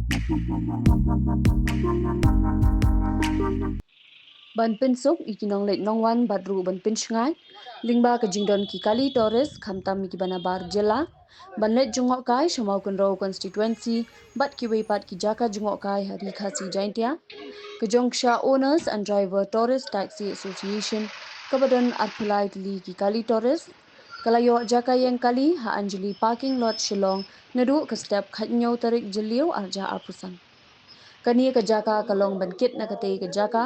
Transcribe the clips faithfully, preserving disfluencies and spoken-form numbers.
Ban pynsuk ïa ki nongleit nongwan bad ruh ban pynshngaiñ lyngba ka jingdon ki kali tourist khamtam ïa kiba nabar jylla ban leit jngohkai sha Mawkynrew constituency bad kiwei pat ki jaka jngohkai ha Ri Khasi Jaintia. Ka Jongsha Owners and Driver Tourist Taxi Association, kaba don arphew lai tylli ki kali tourist, ka la ïoh jaka ïeng kali ha Anjali Parking Lot Shillong naduh ka step khathynñiew tarik Jylliew arhajar arphew san. Kane ka jaka ka long ban kit na katei ka jaka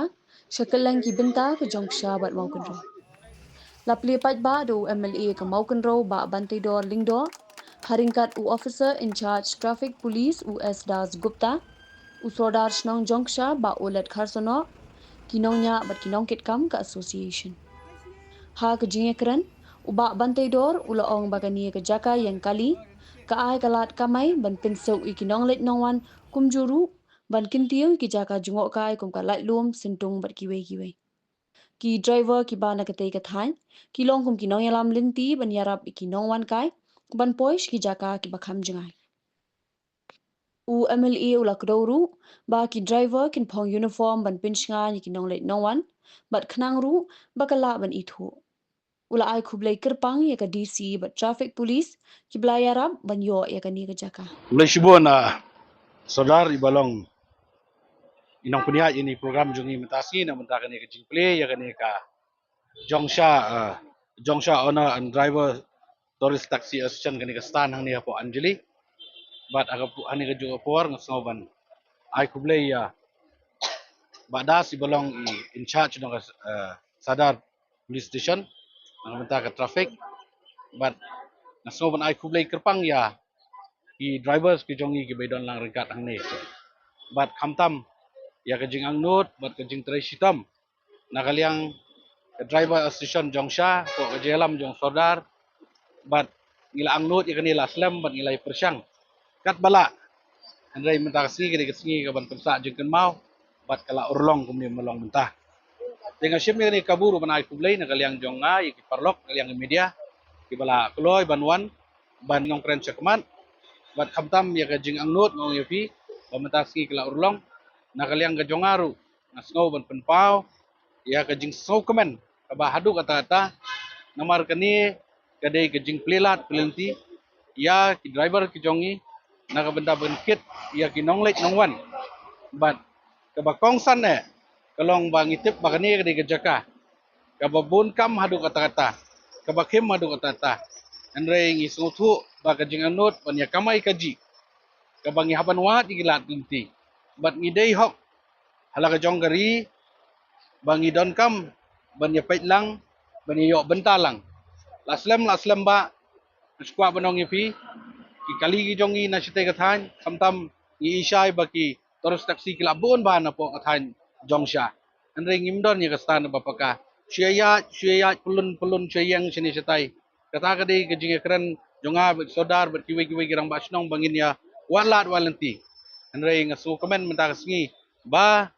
sha kylleng ki bynta ka Jongsha bad Mawkynrew. La plie paidbah da u M L A ka Mawkynrew Bah Banteidor Lyngdoh, ha ryngkat u Officer in Charge Traffic Police u S Das Gupta, u Sordar Shnong Jongsha Bah Olet Kharsonoh, ki nongñiah bad ki nongkitkam ka association. Ha ka jingïakren, u Bah Banteidor u la ong ba kane ka jaka ïeng kali ka ai ka lad kamai ban pynsuk ïa ki nongleit nongwan kumjuh ruh ban kyntiew ïa ki jaka jngohkai kum ka Laitlum, Syntung bad kiwei kiwei. Ki driver kiba na katei ka thaiñ ki long kum ki nongïalam lynti ban ïarap ïa ki nongwan kai ban poi sha ki jaka kiba kham jngai. U M L A u la kdew ruh ba ki driver kin phong uniform ban pynshngaiñ ïa ki nongleit nongwan bad khnang ruh ba ka lah ban ithuh. U la ai khublei kyrpang ïa ka D C bad Traffic Police kiba la ïarap ban ïoh ïa kane ka jaka. Khublei shibun, ah, Sordar, iba long i nongpynïaid ïa kane ka program jong ngi mynta ka sngi na bynta kane ka jingplie ïa kane ka Jongsha, ah, Jongsha Owner and Driver Tourist Taxi Association, kane ka stand hangne hapoh Anjali. Bad ha ka pu-, hangne ka juh ka por nga sngew ban ai khublei ïa Bah Das, iba long i in charge jong ka, ah, Sadar Police Station na bynta ka traffic. Bad nga sngew ban ai khublei kyrpang ïa ki drivers ki jong ngi kiba don lang ryngkat hangne. Bad khamtam ïa ka jingangnud bad ka jingtrei shitom na ka liang ka Driver Association Jongsha, ka jingïalam jong Sordar, bad ngi la angnud ïa kane la slem bad ngi la ïa pyrshang katba lah. Hynrei mynta ka sngi ka dei ka sngi kaban pynsah jingkynmaw bad ka la urlong kumne ba long mynta. Te nga shim ïa kane ka bor ban ai khublei na ka liang jong nga ïa ki paralok, ka liang media kiba la kloi ban wan ban nongkren shakhmat. Bad khamtam ïa ka jingangnud nga ong ïa phi ba mynta ka sngi ka la urlong. Na ka liang ka jong nga ruh nga sngew ban pynpaw ïa ka jingsngewkmen kaba haduh katta katta, namar kane ka dei ka jingplie lad plie lynti ïa ki driver ki jong ngi na ka bynta ban kit ïa ki nongleit nongwan. Bad kaba kongsan eh ka long ba ngi tip ba kane ka dei ka jaka kaba bun kam haduh katta katta, kaba khim haduh katta katta. Hynrei ngi sngewthuh ba ka jingangnud ban ïa kamai kajih kaba ngi hap ban wad ïa ki lad lynti. Bad ngi dei hok ha la ka jong ka ri ba ngi donkam ban ïa peit lang, ban ïa ïoh bynta lang. La slem la slem ba nga sngewkwah ban ong ïa phi, ki kali ki jong ngi na shatei ka thaiñ, khamtam ngi i shai ba ki tourist taxi ki la bun bha napoh ka thaiñ Jongsha. Hynrei ngim don ïa ka stand ba paka. Shu ïaid, shu ïaid, pyllun, pyllun, shu ïeng shane shatai. Kata ka dei ka jingïakren jong nga bad Sordar bad kiwei kiwei ki rangbah shnong ba ngin ïa wad lad wad lynti. Hynrei nga sngewkmen mynta ka sngi ba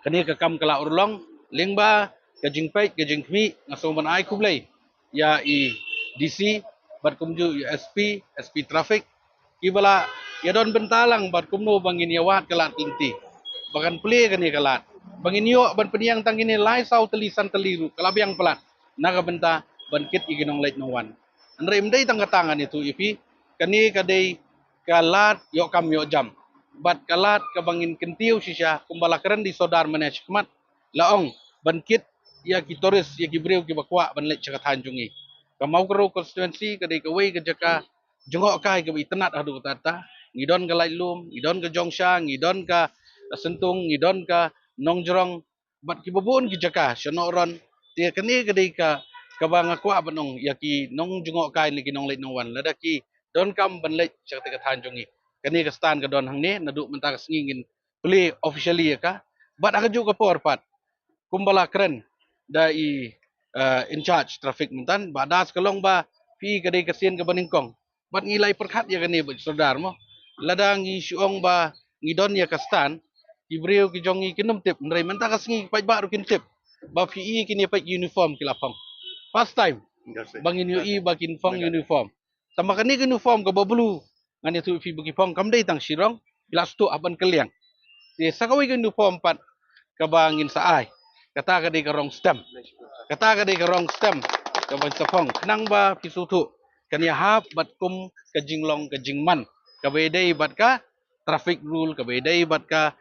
kane ka kam ka la urlong lyngba ka jingpeit ka jingkhmih. Nga sngew ban ai khublei ïa i D C bad kumjuh ïa S P, S P traffic, kiba la ïa don bynta lang bad kumno ba ngin ïa wad ka lad lynti, ba kan plie kane ka lad, ba ngin ïoh ban pynïeng tang kine lai saw tylli san tylli ruh ka la biang palat na ka bynta ban kit ïa ki nongleit nongwan. Hynrei ym dei tang kata, ngan ïathuh ïa phi, kane ka dei ka lad ïoh kam ïoh jam. Bad ka lad kaba ngin kyntiew shisha kumba la kren da i Sordar mynne shakhmat, la ong ban kit ïa ki tourist, ïa ki briew kiba kwah ban leit sha ka thaiñ jong ngi. Ka Mawkynrew constituency ka dei kawei ka jaka jngohkai kaba itynnad haduh katta katta. Ngi don ka Laitlum, ngi don ka Jongsha, ngi don ka Syntung, ngi don ka Nongjrong, bad kiba bun ki jaka sha Nohron. Te kane ka dei ka kaba nga kwah ban ong ïa ki nongjngohkai ne ki nongleit nongwan, lada ki donkam ban leit sha katei ka thaiñ jong ngi, kane ka stand ka don hangne, naduh mynta ka sngi ngin plie officially ïa ka. Bad ha kajuh ka por pat, kumba la kren da i, eh, in charge traffic mynta, Bah Das, ka long ba phi, ka dei ka sien kaba nyngkong. Bad ngi la ïa pyrkhat ïa kane bad Sordar mo. Lada ngi shu ong ba ngi don ïa ka stand, ki briew ki jong ngi kin ym tip, hynrei mynta ka sngi paidbah ruh kin tip ba phi i kine paid uniform ki la phong. First time ba ngin ïohi ba kin phong uniform. Tangba kane ka uniform kaba blue, ngan ïathuh ïa phi ba ki phong kam dei tang shi rong, phi la sdang ban kylliang. Te sa kawei ka uniform pat kaba ngin sa ai, kata ka dei ka rong stem. Kata ka dei ka rong stem kaba ngin sa phong. Khnang ba phi sngewthuh, kan ïahap bad kum ka jinglong ka jingman kaba ïadei bad ka traffic rule, kaba ïadei bad ka,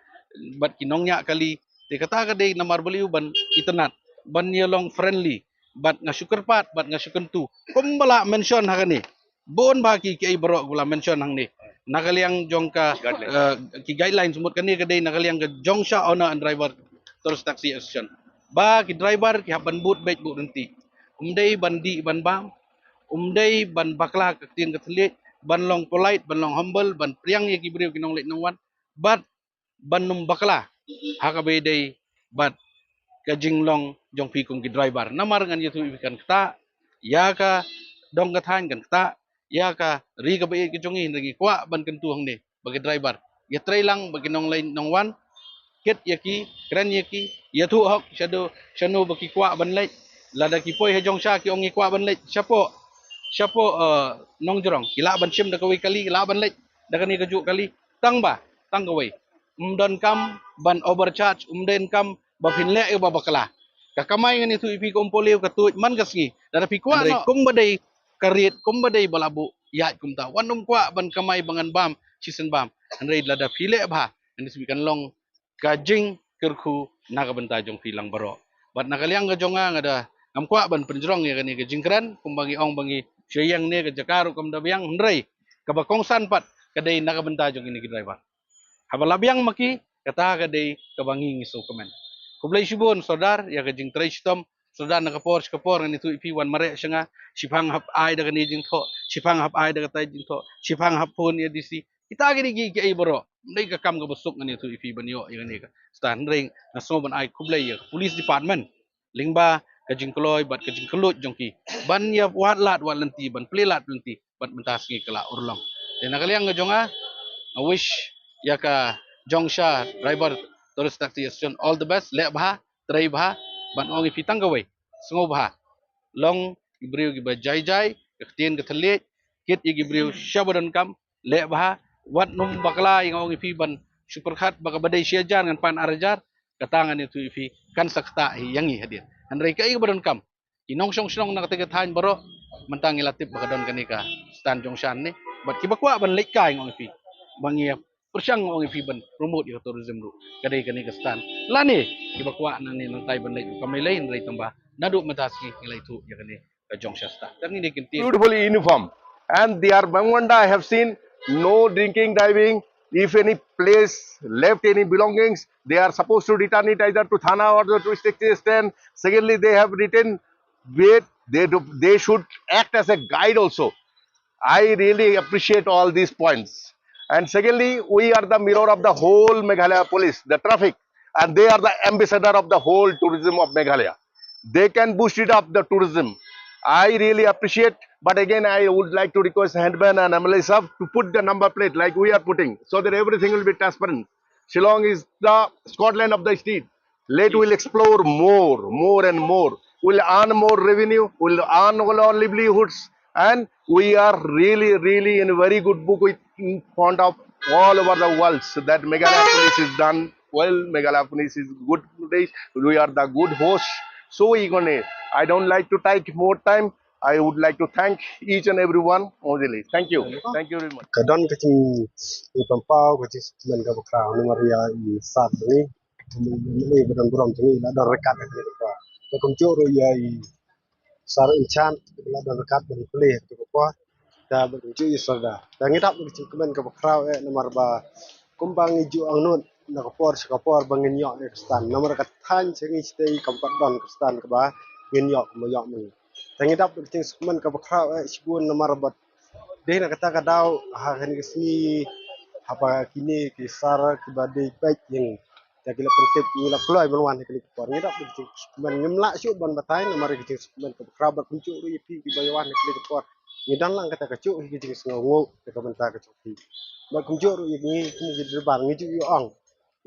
bad ki nongñiah kali. Te kata ka dei namar balei ban itynnad, ban ïalong friendly. Bad nga shu kyrpad bad nga shu kyntu, kumba la mention ha kane, bun bha ki, kiei baroh ba la mention hangne, na ka liang jong ka, eh, ki guidelines, mut kane ka dei na ka liang ka Jongshah Owner and Driver Tourist Taxi Association, ba ki driver ki hap ban bud beit bud ryntih. Ym dei ban dih ban bam, ym dei ban bakla ka ktien ka thylliej, ban long polite, ban long humble, ban pdiang ïa ki briew ki nongleit nongwan, bad ban ym bakla ha kaba ïadei bad ka jinglong jong phi kum ki driver. Namar ngan ïathuh ïa phi, kan ktah ïa ka dong ka thaiñ, kan ktah ïa ka ri kaba ïeit ka jong ngi, hynrei ngi kwah ban kyntu hangne ba ki driver ïatrei lang bad ki nongleit nongwan, kit ïa ki, kren ïa ki, ïathuh hok shano shano ba ki kwah ban leit. Lada ki poi ha Jongshah ki ong ngi kwah ban leit shapoh, shapoh, eh, Nongjrong, ki lah ban shim da kawei kali, ki lah ban leit da kane kajuh kali. Tang ba, tang kawei, ym donkam ban overcharge, ym donkam ba phin leh ïa ba bakla. Ka kamai, ngan ïathuh ïa phi, ka umpohliew ka tuid man ka sngi. Lada phi kwah, hynrei noh, kumba dei ka rit, kumba dei ba la buh, ïaid kumta. Wat nym kwah ban kamai ba ngan bam shisien bam. Hynrei lada phi leh bha, ngan ïathuh ïa phi, kan long ka jingkyrkhu na ka bynta jong phi lang baroh. Bad na ka liang ka jong nga, nga da, ngam kwah ban pynjrong ïa kane ka jingkren, kumba ngi ong ba ngi shu ïeng ne ka jaka ruh kam da biang, hynrei kaba kongsan pat ka dei na ka bynta jong kine ki driver. Haba la biang ma ki, kata ka dei kaba ngi, ngi sngewkmen. Khublei shibun Sordar ïa ka jingtrei shitom. Sordar, na ka por sha ka por ngan ïathuh ïa phi, wan mareh sha nga, shipang hap ai da kane jingthoh, shipang hap ai da katai jingthoh, shipang hap phone ïa D C. Kita ki dei ki, kiei baroh. Ym dei ka kam kaba suk, ngan ïathuh ïa phi, ban ïoh ïa kane ka stan. Hynrei nga sngew ban ai khublei ïa ka police department lyngba ka jingkloi bad ka jingkylluid jong ki, ban ïa wad lad wad lynti, ban plie lad lynti, bad mynta sngi ka la urlong. Te na ka liang ka jong nga, I wish ïa ka Jongshah Driver Tourist Taxi Association all the best. Leh bha, trei bha, bad nga ong ïa phi tang kawei, sngewbha long ki briew kiba jai jai, ka ktien ka thylliej, kit ïa ki briew shaba donkam, leh bha, wat nym bakla. Ïa nga ong ïa phi, ban shu pyrkhat ba kaba dei shi hajar ngan pan ar hajar, kata ngan ïathuh ïa phi, kan sa ktah hi ïa ngi hadien. Hynrei kaei kaba donkam, ki nongshong shnong na kata ka thaiñ baroh, mynta ngi la tip ba ka don kane ka stand Jongshah ne. Bad kiba kwah ban leit kai, nga ong ïa phi, ba ngi pyrshang, nga ong ïa phi, ban promote ïa ka tourism ruh, ka dei kane ka stand. Lane kiba kwah nangne nangtai ban leit ruh kam lei lei, hynrei tang ba naduh mynta sngi ngi la ïathuh ïa kane ka Jongshah stand. Tang ine ki ktien. Beautiful uniform. And they are, Bangwanda, I have seen, no drinking, driving. If any place left any belongings, they are supposed to return it either to thana or the tourist station. Secondly, they have written, wait, they do, they should act as a guide also. I really appreciate all these points. And secondly, we are the mirror of the whole Meghalaya police, the traffic, and they are the ambassador of the whole tourism of Meghalaya. They can boost it up the tourism. I really appreciate, but again, I would like to request Headman and M L A sir to put the number plate like we are putting, so that everything will be transparent. Shillong is the Scotland of the state. Let we'll explore more, more and more. We'll earn more revenue, we'll earn our livelihoods, and we are really, really in a very good book with, in front of all over the world. So that Meghalaya police is done well, Meghalaya police is good police. We are the good host. So we gonna, I don't like to take more time. I would like to thank each and everyone only. Thank you. Thank you very much. Ka don ka jingpynpaw, ka jingsmen kaba khraw namar ïa i Sir ni, i ba don burom jong ngi, i la don ryngkat ha kane ka por. Te kumjuh ruh ïa i Sir in charge, i la don ryngkat ban plie ha kane ka por. Te bad kumjuh ïa i Sordar. Te ngi dap da ka jingkmen kaba khraw eh, namar ba kumba ngi ju angnud na ka por sha ka por ba ngin ïoh ïa ka stand. Namar ka thaiñ sha ngi shatei kam pat don ka stand kaba ngin ïoh kumba ïoh ma ngi. Te ngi dap da ka jingkmen kaba khraw eh shibun, namar ba dei na kata ka daw ha kane ka sngi, haba kine ki Sir kiba dei peit ïa ngi, te ki la pyntip, ngi la kloi ban wan ha kane ka por. Ngi dap da ka jingkmen, ngim lah shuh ban batai namar ka jingkmen kaba khraw. Bad kumjuh ruh ïa phi kiba ïa wan ha kane ka por, ngi don lang kata kajuh hi ka jingsngewnguh na ka bynta ka jong phi. Bad kumjuh ruh ïa ngi kum ki driver, ngi ju ïa ong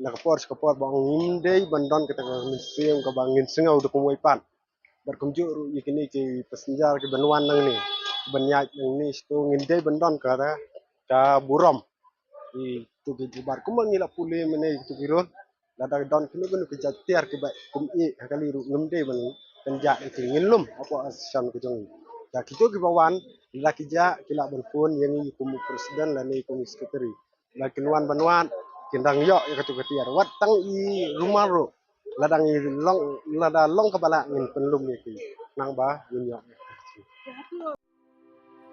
na ka por sha ka por ba ong ngim dei ban don kata ka mynsiem kaba ngin sngew da kumwei pat. Bad kumjuh ruh ïa kine ki passenger kiban wan nangne, kiban ïaid nangne, shuh ngim dei ban don kata ka burom. Ïa kito ki jibat kumba ngi la pule mynne ïa kito ki role. Lada don kino kino ki jait tiar kiba kum i ha kali ruh ngim dei ban kynjah ïa ki, ngin lum hapoh association ka jong ngi. Ïa kito kiba wan, lada ki jah ki lah ban phone ïa ngi kum u president lane kum u secretary. Lada kin wan ban wad, kin dang ïoh ïa kato ka tiar. Wat tang i rumal ruh, lada ngi long, lada long kaba lah ngin pynlum ïa ki. Nangba ngin ïoh.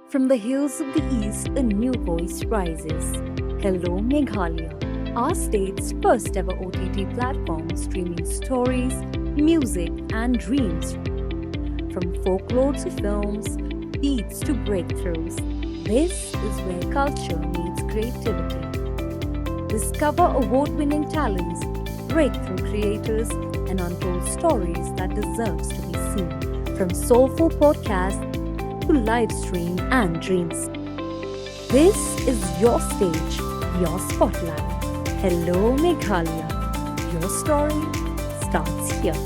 From the hills of the East, a new voice rises. Hello Meghalaya, our state's first ever O T T platform streaming stories, music, and dreams. From folklore to films, beats to breakthroughs, this is where culture meets creativity. Discover award winning talents, breakthrough creators, and untold stories that deserves to be seen. From soulful podcasts to live stream and dreams. This is your stage, your spotlight. Hello Meghalaya. Your story starts here.